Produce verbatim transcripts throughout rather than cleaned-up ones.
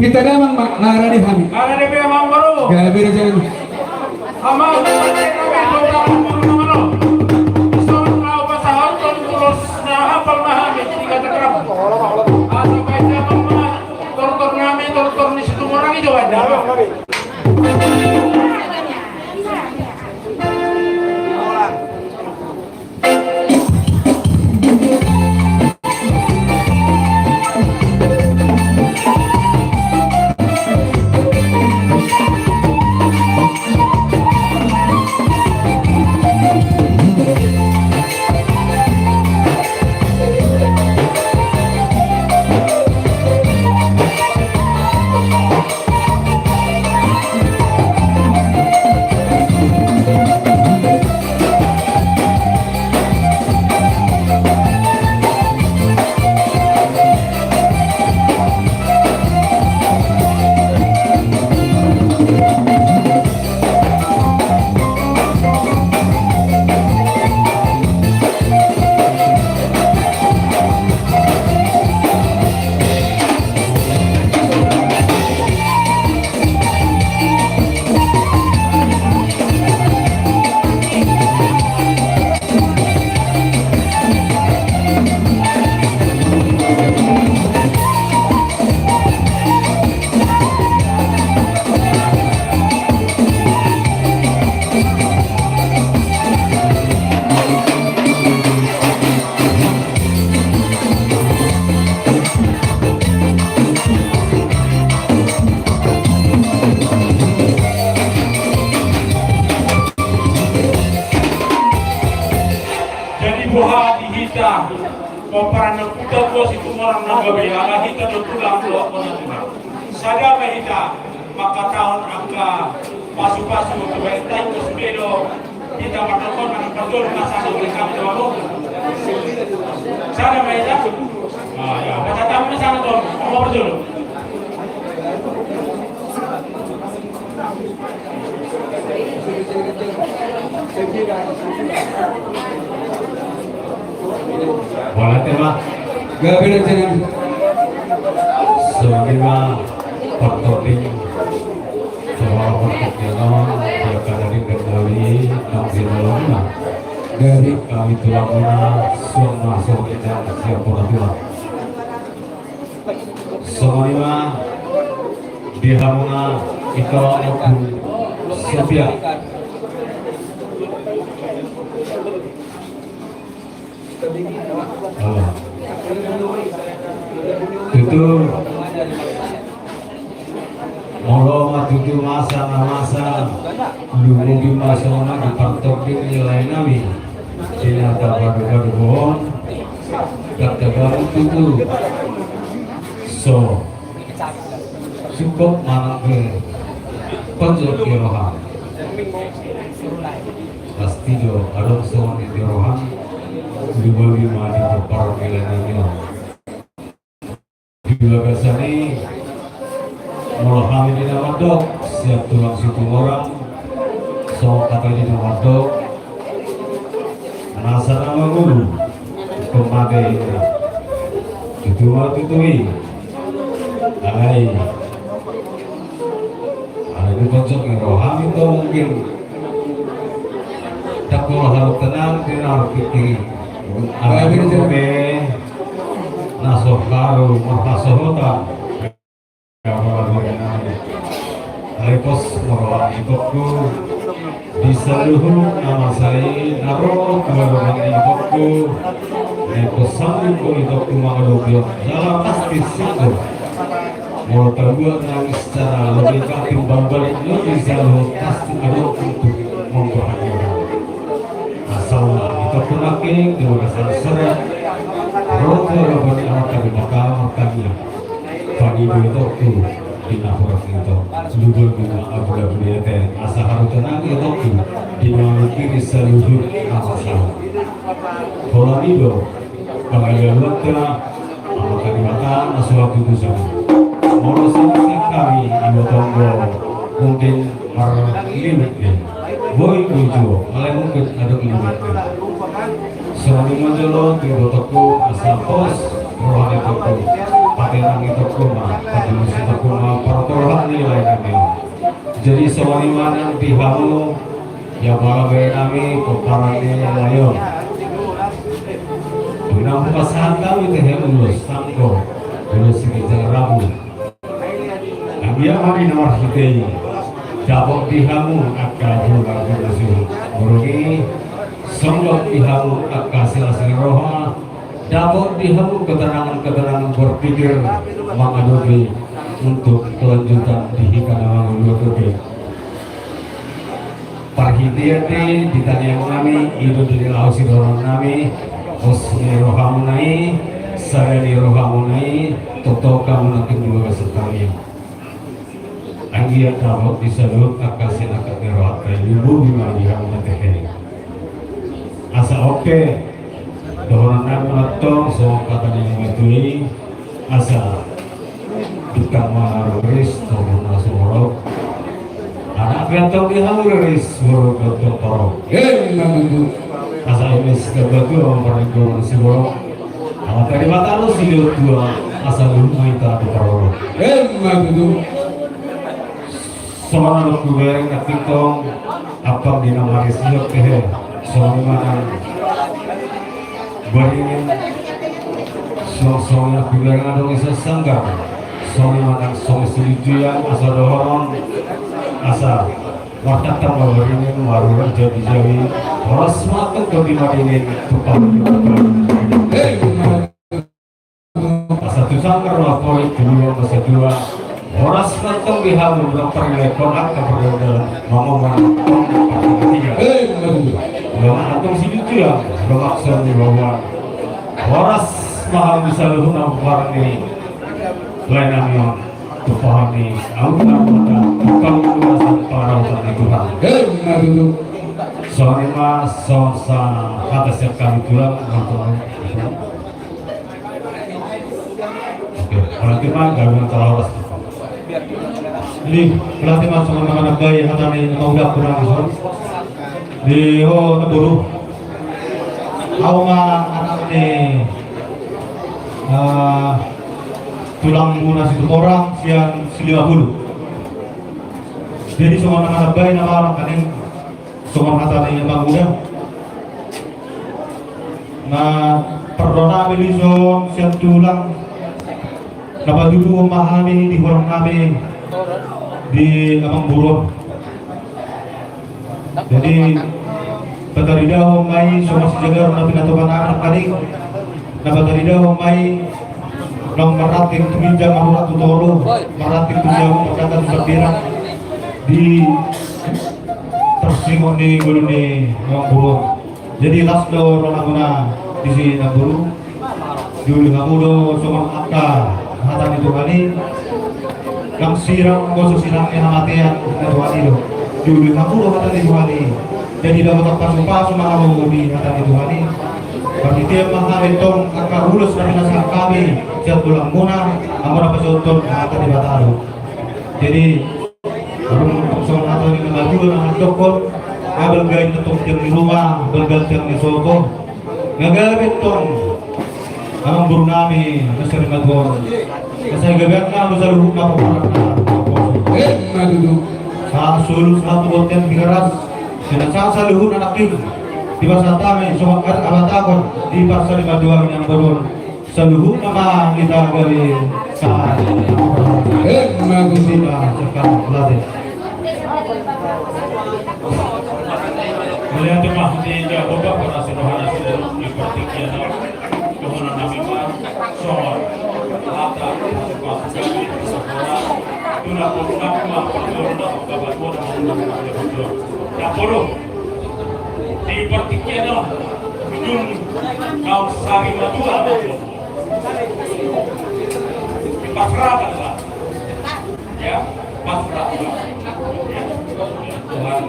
Hita damang ma, ngarade hami. Ngarade pe amang boru. Gabe raja nami. Amang boru, nami boru, boru, boru. Songon na hupasahat on ulos na hapal ma hami di kata kerap. Asa baen damang ma tortor nami, tortor ni Situmorang i jo baen damang. Jadi boha di hita, pomparan na huta, boha Situmorang na gabe, ala hita do tulang, dohot bona tulang. Sada ma hita mangkatahon angka pasupasu tu baen tai, sude do hita mandok on, nang parjolo ma sada, sada ma hita. Ah, ya, pasahat ma sada tu, ma parjolo. Boha, tema. Gabe raja nami. Songon i ma partording. Songon partording on, dia kada di kendali, nang di dalamna. Gabe. Hami tulangmuna, suang ma songon i, siap bona tulang. Songon i ma di hamuna, ito Ompu Sofia. Halo. Tutu. Molo ma tutu masa na masa, lumobi ma songon na di partording ni lae nami. Di na tabaru-baru on, ndang tabaru tutu. So, cukup manang pe tonjok di roha. Pasti do adong songon i di roha, lumobi ma di pomparan ni lae nami on. Di bagasan i, molo hami di na mandok, sian tulang Situmorang, songon hata di na mandok, nasa na mangolu, pemade i. Tutu ma tutu i. Alai. Alai di tonjok ni roha hami do mungkin. Ndang pola haru tenang di na marpikir i. Alai di na so haru marhasohotan. Alai pos ma roha ni itongku. Di saluhut na masa i na ro tu hamu roha ni itongku. Alai pos sanggup do itongku mangadopi on. Jala pasti sanggup. Molo tabuat nami secara logika timbang balik nami di saluhut pasti adong untuk membahagiakan. Asal nami itongku nangkin di bagasan seret. Ro tu hadapan ni Amanta Debata, Tangiang. Pangido itongku di na horas ito. Luhut ma abu-abu i ate, asa harutenang itongku di na mangkiri saluhut anak saha. Holan i do pangajarianta Amanta Debata na so hatutusan. Molo sian hami, iboto on do mungkin marlimit be. Boi, boi juo, alai mungkin adong limit be. Songon i ma jolo tu ibotongku, asa pos roha ni itongku, patenang itongku ma, patulus itongku ma, parroha ni lae nami. Jadi songon i ma nang di hamu, ia pala be nami pomparan ni lae on. Unang hupasahat hami tehe ulos, sangko, ulos siginjang rambu. Anggiat ma di na marhite i dapot di hamu angka boru na suhut, borngin, songgop di hamu angka silas ni roha, dapot di hamu ketenangan-ketenangan berpikir mangadopi untuk kelanjutan di hita na mangolu on dope. Parhitean ni tangiang nami, i do dilehon sidohonon nami, pos ni rohamuna i, sada ni rohamuna i, tongtong hamu nangkin di bagasan tangiang. Anggiat dapot di saluhut angka sinangkap ni rohanta i, lumobi ma di hamu na tehe. Asa on pe, dohonon nami ma antong songon hata ni na matua i, asa Bintang ma na riris, torop na sumorop. Anak pe antong di hamu riris, boru pe antong torop. Emma tutu. Asa eme sitamba tua, mamparlinggoman siborok. Amanta Debata do silehon tua, asa luhut ma hita di parorot. Emma tutu. Songon na dohot hubereng nangkin tong, ampang di na marisihon tehe, songon i ma nang beringin, songon na hubereng adong i sian sanggar, songon i ma nang songon silinjuang, asa dohonon, asa martangtang ma beringin, marurat jabi-jabi, horas ma antong di madingin, tumpah. Asa tu sanggar ma porik, tu luang ma satua. Horas ma antong di hamu, molo parlinggoman angka pardalan, mangomo antong partingkian. Emma tutu. Lomak antong silinjuang, lomak songon i baoa. Horas ma hamu saluhutna pomparan ni lae nami on, tumpahon ni aut na mata, tumpahon ni kuasa parautan ni Tuhan. Emma tutu. Songon i ma, songon sahata sian hami tulang, mantong. Oke, berarti ma gabe antara horas. Jadi, berarti ma songon na manambai hata ni na mangudahon na dison. Di ho na boru. Au ma anak ni, eh, tulangmuna Situmorang sian Silima Hulu. Jadi, songon na manambai na malang kaning songon hata ni na manguda. Na pardohononnami dison sian tulang, na patuduhon ma hami di hurang nami di amangboru on. Jadi, pataridahon ma i songon sijagaron na pinatupa nami nangkaning, na pataridahon ma i naung marranting tu ginjang, marhurang tu toru, marranting tu jabu, mardalan tu sambirang, di tarsingot ni ngolu ni amangboru on. Jadi las do rohamuna disi na boru. Diuli hamu do songon angka hata ni Tuhan i. Nang sirang, nang so sirang ni hamatean na Tuhan i do. Diuli hamu do hata ni Tuhan i. Jadi dapotan pasu-pasu ma hamu di hata ni Tuhan i. Marhite ma hami tong angka ulos na pinasahat hami sian tulangmuna, hamu na pasahathon hata ni Debata do. Jadi Adong songon hata ni na matua na mandokkon, ah, balga i na tong tiang ni ruma, balga tiang ni sopo. Na gabe tong amangboru nami na sarimatua on. Na sai gabean na hamu saluhutna pomparanna. Emma tutu. Sa solu sahatu bontean Tigaras. Sai na saluhutna nangkin dipasahat hami songon adat abatakon di parsarimatua ni amangboru on. Saluhutna ma hita gabe sahat. Emma tutu. Sita sekarang latih. Melihat rumah di Jawa Bapak para sinohana sinohana di pertikian. Dohonon nami ma songon hata suka-suka di sekolah. Tuna pun nama perlu nama kabar Tuhan. Yang perlu di pertikian. Ujung kau sari madua. Pasrahkanlah. Ya, pasrahkanlah. Ya, Tuhan.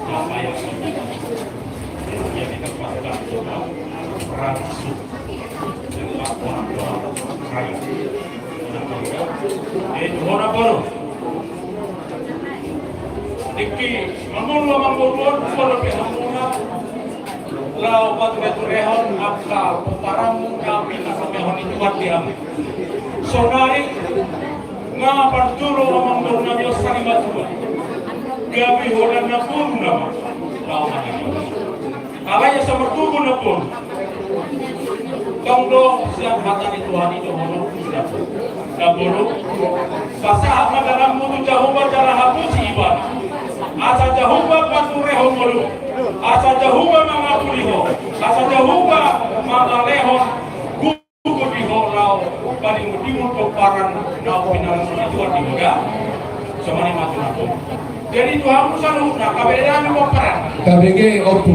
Tuhan, ya, kita pasrahkan, Tuhan. Langsung. Jadi, Pak, Tuhan, Tuhan, saya. Eh, Tuhan, apa lu? Diki, mangolu, mangolu, mangolu, mangolu, laho patureturehon angka pomparanmu na pinarromehon ni Tuhan di hamu. Saonari nga parjolo amang boru nami on sari matua. Gabe holan na boru nama. Laho mati. Alai asa martubu na boru. Tong do sian hata ni Tuhan i dohonon. Na boru. Pasahat ma tanganmu tu Jahowa jala hapusi Ibana. Asa Jahowa paturehon ngolu. Asa Jahowa mangapuli ho. Asa Jahowa mangalehon gugu di ho laho paningot-ingot pomparan na pinarromehon ni Tuhan di ho. Songon i ma tu na boru. Jadi tu hamu saluhutna, gabe nami pomparan. Gabe ge, Ompu.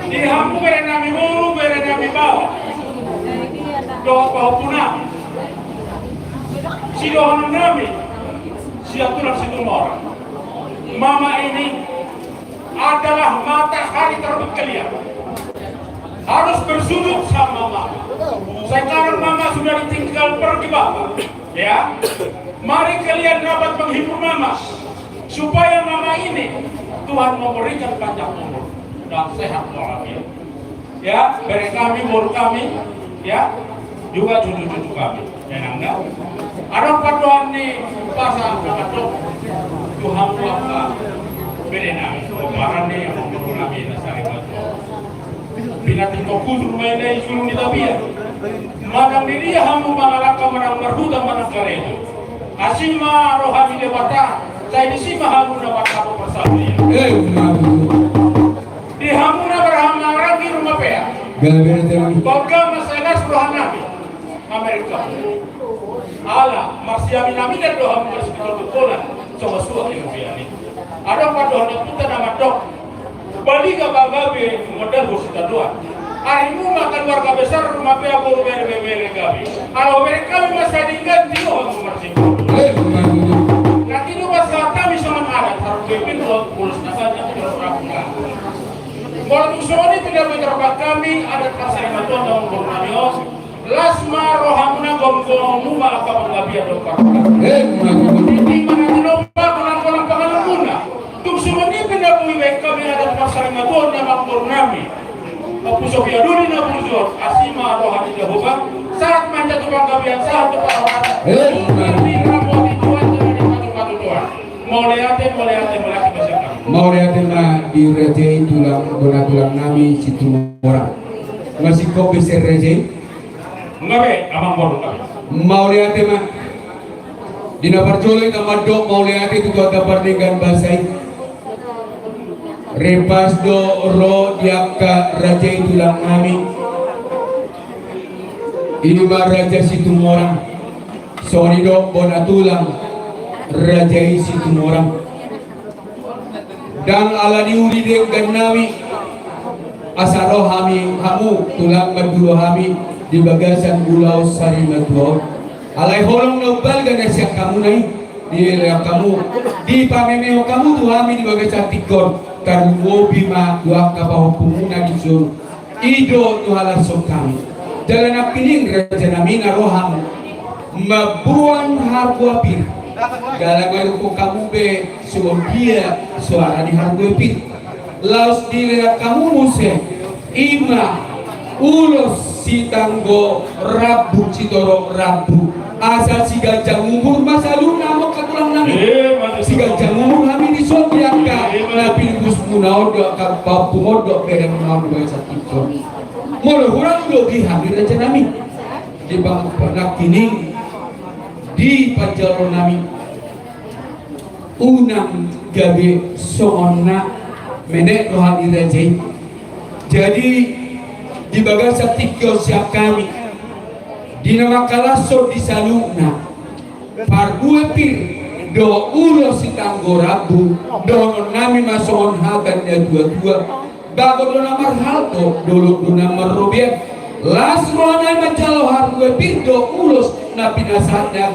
Di hamu bere nami boru, bere nami baoa. Dohot pahompu nami. Sidohonon nami. Sian tulang Situmorang. Mama ini adalah matahari terbit keluar. Harus bersujud sama mama. Sekarang mama sudah ditinggal pergi bapak. Ya. Mari kalian dapat menghibur mama. Supaya mama ini Tuhan memberikan panjang umur dan sehat walafiat. Ya, bere kami, boru kami, ya, juga cucu-cucu kami. Memang ya. Adong pandohan ni umpasa na mandok tu hamu angka bere nami, pomparan ni amang boru nami na sari matua. Pinatik tu kusur ma i na i sulu ni tapian. Manang di dia hamu mangalangka, manang marhuta, manang karejo. Asi ma roha ni Debata, sai disi ma hamu na martanggung parsaulian. Eh, benar. Di hamu na marhahamaranggi Rumapea. Gabe teman. Bangga ma sai las roha nami. Amerika. Ala, marsiaminaminan do hamu marsipiton tungkonan, so masuak i Rumapea i. Adong pandohan ni ompunta na mandok. Baliga ma gabe modal ho Sitadoan. Arimu ma keluarga besar Rumapea boru bere bere gabe. Ala bere kami ma sai denggan tio hamu marsipiton. Eh, benar. Nanti do pasahat kami songon adat, harus bepin do ulos na saja, ulos rambung. Molo tung songon i pinda pinda kami adat parsarimatua na umur nami on. Las ma rohamuna, gomgomonmu ma angka panggabean dohot parhorasan. Eh, tingki ma na tinompa golang-golang pangalumuna. Tung songon i pe na boi baen hami adat parsarimatua na manggoru nami. Ompu Sopiaduli na burju on, asi ma roha ni Jahowa, sahat ma hita tu panggabean, sahat tu parhorasan. Eh, tingki ma ramoti Tuhan, jadi patu-patu Tuhan. Mauliate, mauliate, mauliate ma sian hami. Mauliate ma di raja i, tulang, bona tulang nami Situmorang. Masingkop be sian raja i. Nga be, amang boru nami. Mauliate ma. Di na parjolo hita mandok mauliate tu Tuhanta pardenggan basa i. Rimpas do ro di angka raja i tulang nami. I ma raja Situmorang. Songon i do bona tulang raja i Situmorang. Ndang ala ni uli denggan nami, asa ro hami hamu tulang mandilo hami di bagasan ulaon sarimatua on. Alai holong na umbalga na sian hamuna i, dilehon hamu, dipamemehon hamu tu hami di bagasan tingki on, tarlumobi ma tu angka pahompumuna di son. I do na halashon hami. Jala nangkining raja nami na ro hamu mamboan hargoa pir. Jala manungkun hamu be songon dia soara ni hargoa pir. Laos dilehon hamu muse i ma ulos sitanggo rambu, sitorop rambu. Asa siganjang umur ma saluhutna, amang tulang nami. Eh, mantap. Siganjang umur hami di son di angka, eh, mantap, na pinungkusmuna on dohot angka pahompumuna on dohot beremuna on di bagasan tingki on. Molo hurang lobi hami raja nami. Di bagasan nangkining di panjalo nami. Unang gabe songon na menek roha ni raja i. Jadi di bagasan tingki on sian hami, di na mangkalashon di saluhutna, parbue pir dohot ulos sitanggo rambu, dohonon nami ma songon hata ni natuatua. Bagot do na marhalto, dolok do na marrobean. Las rohanami manjalo harbue, pir do ulos na pinasahatna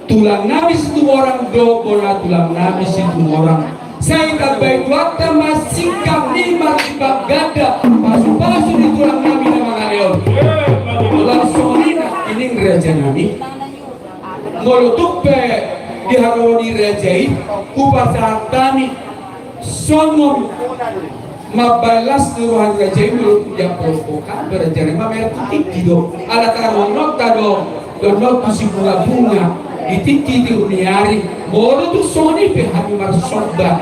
tulangnami Situmorang dohot bona tulangnami Situmorang. Sai tambai Tuhanta ma singkang ni marsipangganda pasupasu ni tulangnami na mangaleon. Laos songon i nangkining rajanami, molo tung pe di haroro ni raja i, hupasahat hami songon mambahen las ni roha ni raja i, molo tung di ampang on, rajanami, mamereng tu tingki do. Ala taruhononta do, dohot tu sibunga-bunga di tingki tiur ni ari. Molo tung songon i pe hami marsomba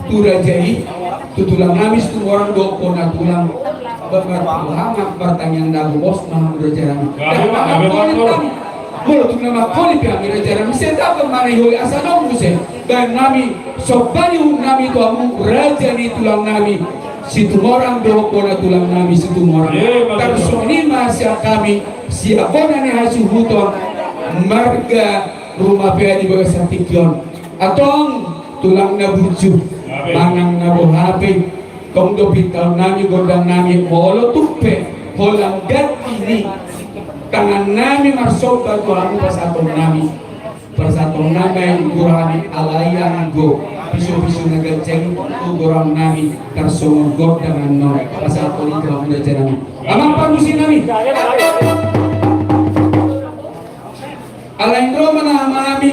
tu raja i, tu tulangnami Situmorang dohot bona tulang, martangiang na gomos ma hamu rajanami. Molo tung na mangkolit pe hami rajanami, sai tamba ma na iholi asa adong muse bahenonnami, somba ni uhumnami tu hamu raja ni tulangnami Situmorang dohot bona tulangnami Situmorang. Tarsongon i ma sian hami, sian bona ni hasuhuton marga Rumapea di bagasan tingki on. Antong tulang na burju, manang na boha pe, tong do pintaonnami, gondangnami, molo tung pe holan ganti ni tangannami marsomba tu hamu pasahatonnami. Pasahatonnami ma i tu gorangnami, alai anggo piso-piso na ganjang i tu gorangnami tarsongon gondang annon, pasahaton i tu hamu rajanami. Amang parmusiknami. Alai ro ma na hamu nami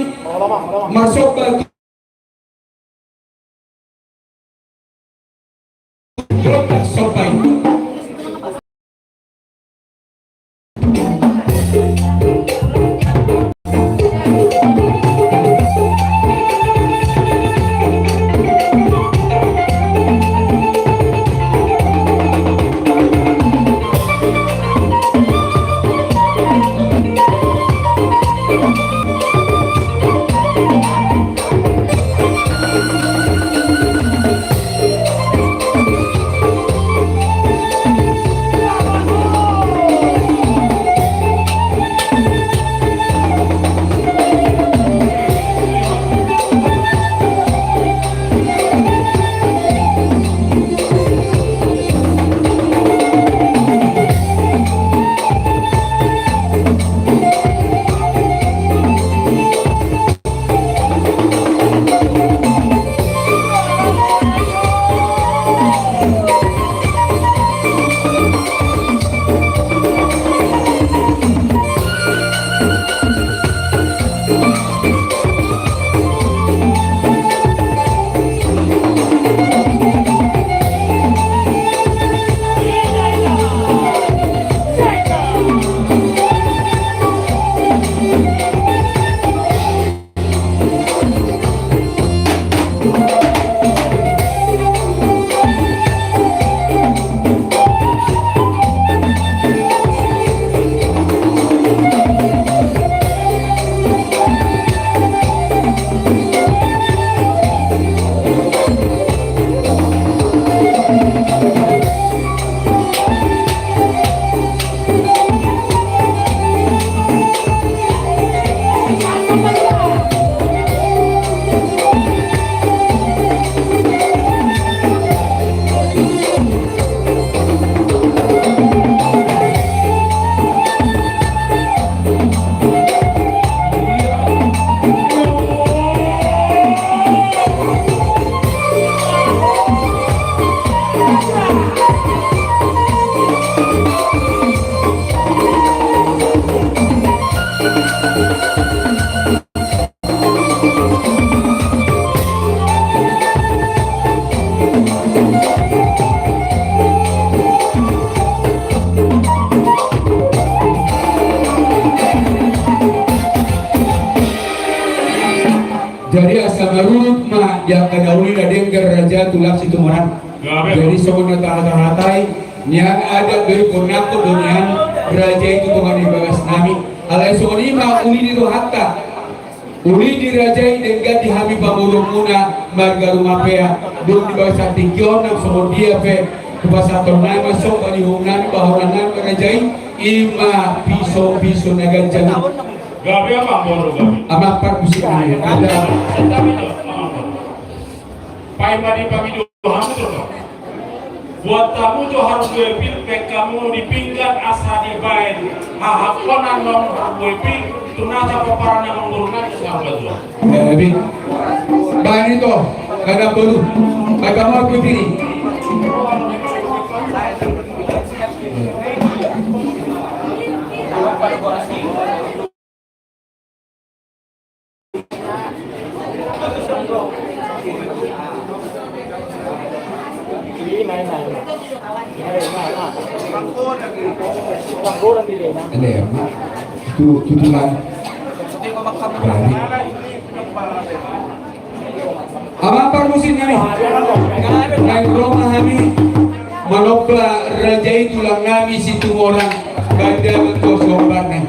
marsomba tu Jadi asa marurut ma di angka na uli na denggan raja tulang Situmorang. Jadi songon na tahatahata i, nian adat do i, ponakkon do nian raja i tu tonga ni bagasnami. Alai songon i ma uli ni rohanta. Uli ni raja i denggan di hami pamoruonmuna marga Rumapea, dung di bagasan tingki on nang songon dia pe, hupasahatonnami ma somba ni uhumnami, bahononnami ma raja i, i ma piso-piso na ganjang. Gabe amang boru gabe. Amang parmusiknami. Ada. Paima di pamido hamu tu. Buat hamu jo haru dua pir, baen hamu di pinggan asa dibaen hahaponan ma hamu haru dua pir, tu nasa pomparan ni amangboru nami saur matua. Baen ito, baen hamu haru dua pir i. Ini ya, Pak. Itu, itu tulang. Berani. Amang parmusin nami, naeng ro ma hami manomba raja i tulang nami Situmorang, baen damang tu sombarna.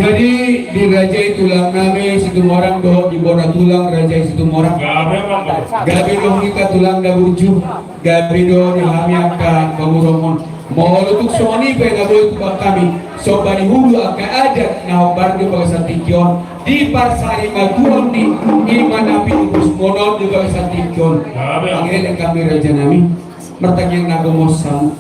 Jadi di raja i tulang nami Situmorang dohot di bona tulang raja i Situmorang. Gabe do hita tulang na burju, gabe do di hami angka pamoruon. Molo tung songon i pe na boi tumpahon hami somba ni huhut angka adat na hombar di bagasan tingki on, di parsarimatuaon ni i ma na pinupusmon on di bagasan tingki on. Mangelek hami raja nami. Martangiang na gomos hamu.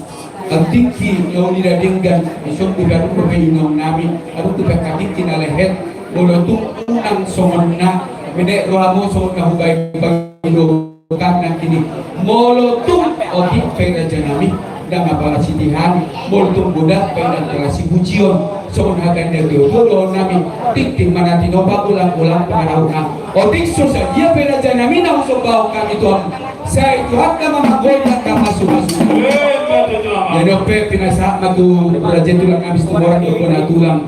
Angka tingki na uli na denggan, dison dope adong dope inong nami, adong dope angka tingki na lehet. Molo tung unang songon na menek rohamu songon na hubaen, baen do kan nangkin i. Molo tung otik pe raja nami, ndang apala sitihan. Molo tung godang pe ndang apala sipujion. Songon hata ni na tio dohot nami, tingting ma na tinopa, golang-golang pangarahutna. Otik so sadia pe raja nami na husombahon hami tu hamu. Sai Tuhanta ma manggohi angka pasupasu. Jadi on pe pinasahat ma tu raja i tulang nami Situmorang dohot bona tulang,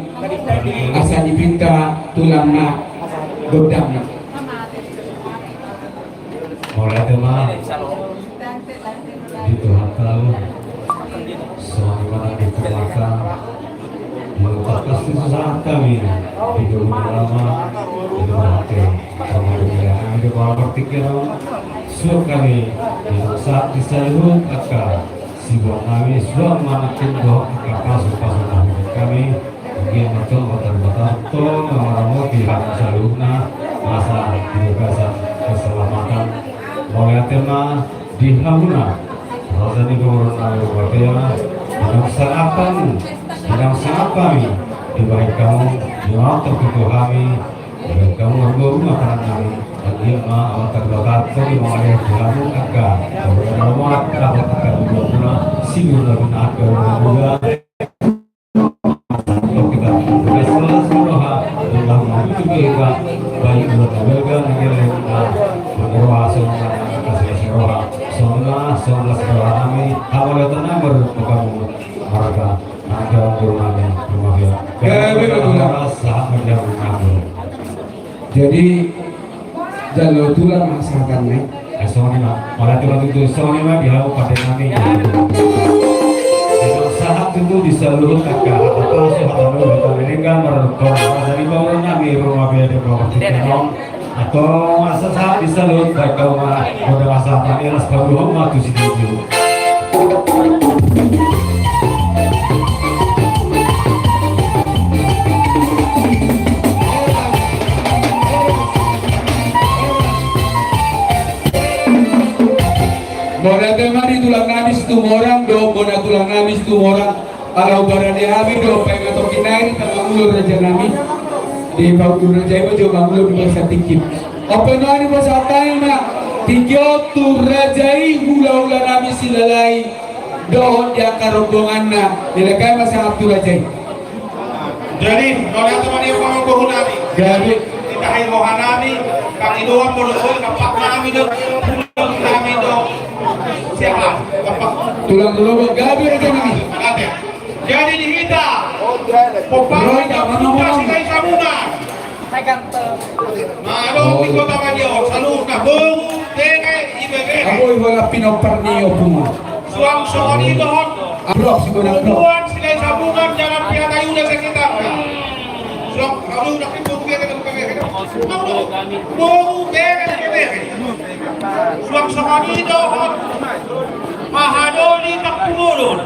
asa dipinta tulang na godang na. Mauliate ma di Tuhanta, songon i ma na di Tuhanta. Molo tung pasti so sahat hami di ngolu ni lama, di ngolu ni ate, songon i ma di ngolu ni partingkian on. Suang hami di sahat di saluhut angka siboan nami, suang ma nangkin dohot angka pasupasu na hudok hami. Anggiat ma tong Amanta Debata tong na maramoti hami saluhutna, asa di bagasan keselamatan. Mauliate ma di hamuna raja ni pamoruon nami Rupapea, di naung sangap hamu, di naung sangap hami dibahen hamu, di naung tong tutu hami dibahen hamu, marboru ma padan nami. Anggiat ma Amanta Debata tong i mangalehon tu hamu angka na lomo, angka na lomo, angka na lomo, angka na lomo. Tong hita las-las ni roha, laho mangurupi hita, baik urat na balga na gelleng, na marroha songon na las ni roha, songon na las ni roha nami. Hamu do tanang baru makamu marga, angka boru nami Rupapea. Gabe ma tulang. Sahat ma di hamu. Jadi jalo tulang ma sahatanna. Songon i ma, mauliate ma tutu, songon i ma di hamu pande nami. Sahat tutu di saluhut angka hata pasu, hata nuaeng, hata denggan, mardongan raja ni pamoruon nami, Roma Bea di Purbatikka on. Antong asa sahat di saluhut, baen hamu ma, mauliate ma, sahat ni las paduahon ma tu situtu. Mauliate ma di tulang nami Situmorang, dohot bona tulang nami Situmorang. Ala huparade hami do paingaton ni na i di tangga molo raja nami. Di paulun raja i ma jo mangulon di basa tingki. Ope nua ni basa tai ma tingki on tu raja i, hulahula nami Silalahi dohot di angka rombonganna. Di lekai ma sahat tu raja i. Jadi, mauliate ma di hamu boru nami. Jadi, di tahi roha nami, pangidoan molo boi, nampak nami do, nami do. Siapa? Nampak. Tulang Rorobot, gabe raja nami. Gabe. Jadi di hita, Pompa Silahisabungan. Roy, Pompa Silahisabungan. Adong di Kota Badia on, saluhutna boru, bere, ibebere. Abo i bola pinompar ni ompunta. Suang songon i dohot. Amblop, si bola amblop. Pompa Silahisabungan, Jalan Pihatayuda sekitarna. Suang, aduh, tapi boru, bere, bere. Boru, bere, bere. Suang songon i dohot Mahadoli Tampubolon.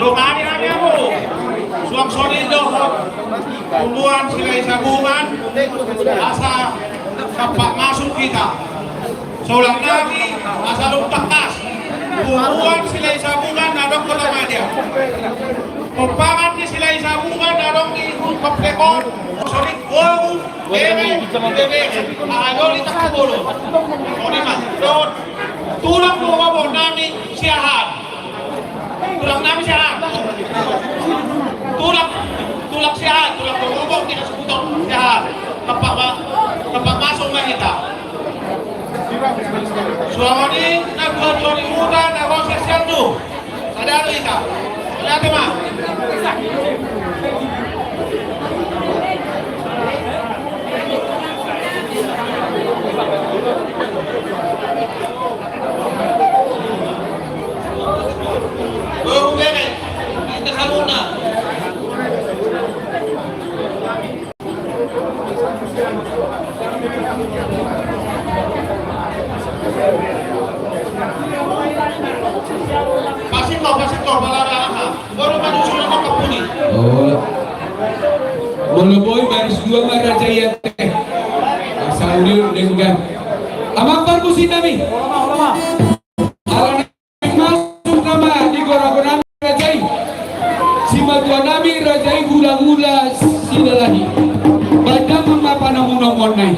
Dongani hami hamu. Suang songon i dohot Pompa Silahisabungan. Asa tampak masuk hita. Solang nami asa dung tangkas. Pompa Silahisabungan na adong Kota Madya. Pompa ni Silahisabungan na adong di komplek on. Songon i boru. Bere, bere, bere. Mahadoli Tampubolon. Songon i ma. Tulang Rorobot nami Siahaan. Tulang nami Siahaan. Tulang, tulang Siahaan, tulang Rorobot di Kasubuton Siahaan. Tampak ma, tampak masuk ma hita. Suang i na dua dua ribu na, na proses sian tu. Sada hita. Mauliate ma. Boru, bere. Hita saluhutna. Pasinta, pasinta, pala aha. Baru maju sudah mau kepuni. Oh. Molo boi baris dua ma raja i ate. Asa uli denggan. Amang parmusi nami. Ala masuk nama di goragoran raja i. Simatua nami raja i hulahula Silalahi. Baen damang ma panamunomon nai.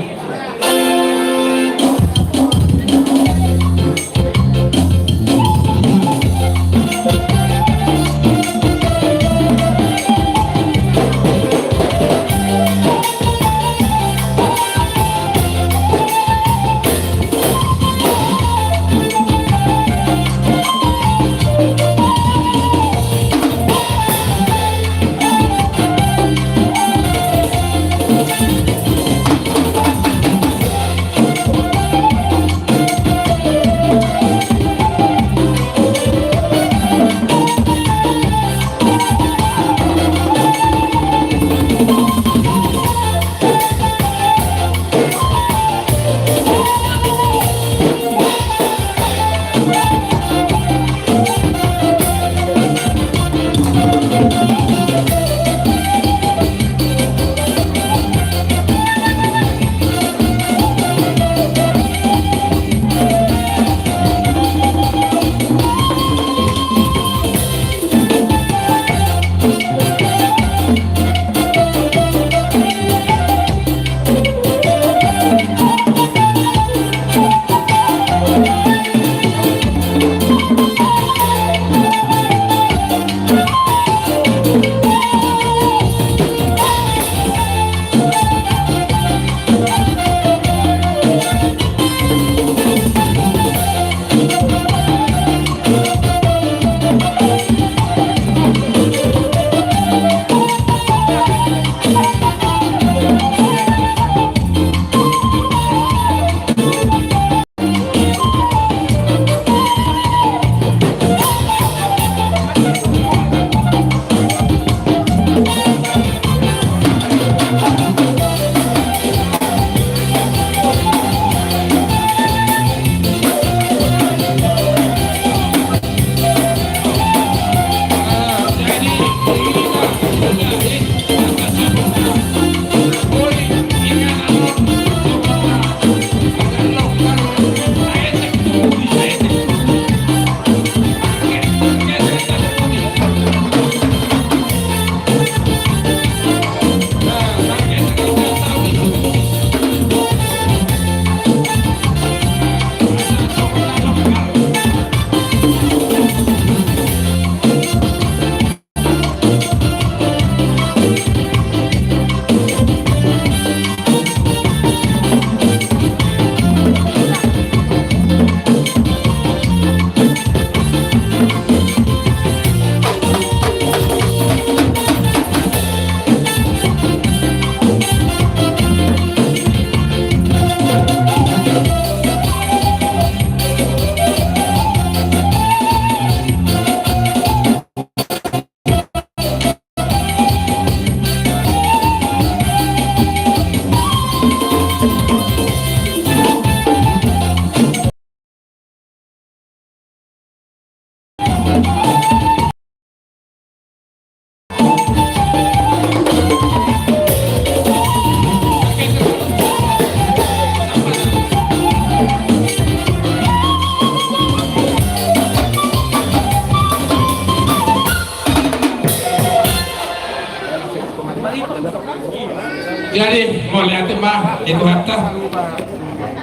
Jadi, mauliate ma di Tuhanta.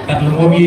Tarlumobi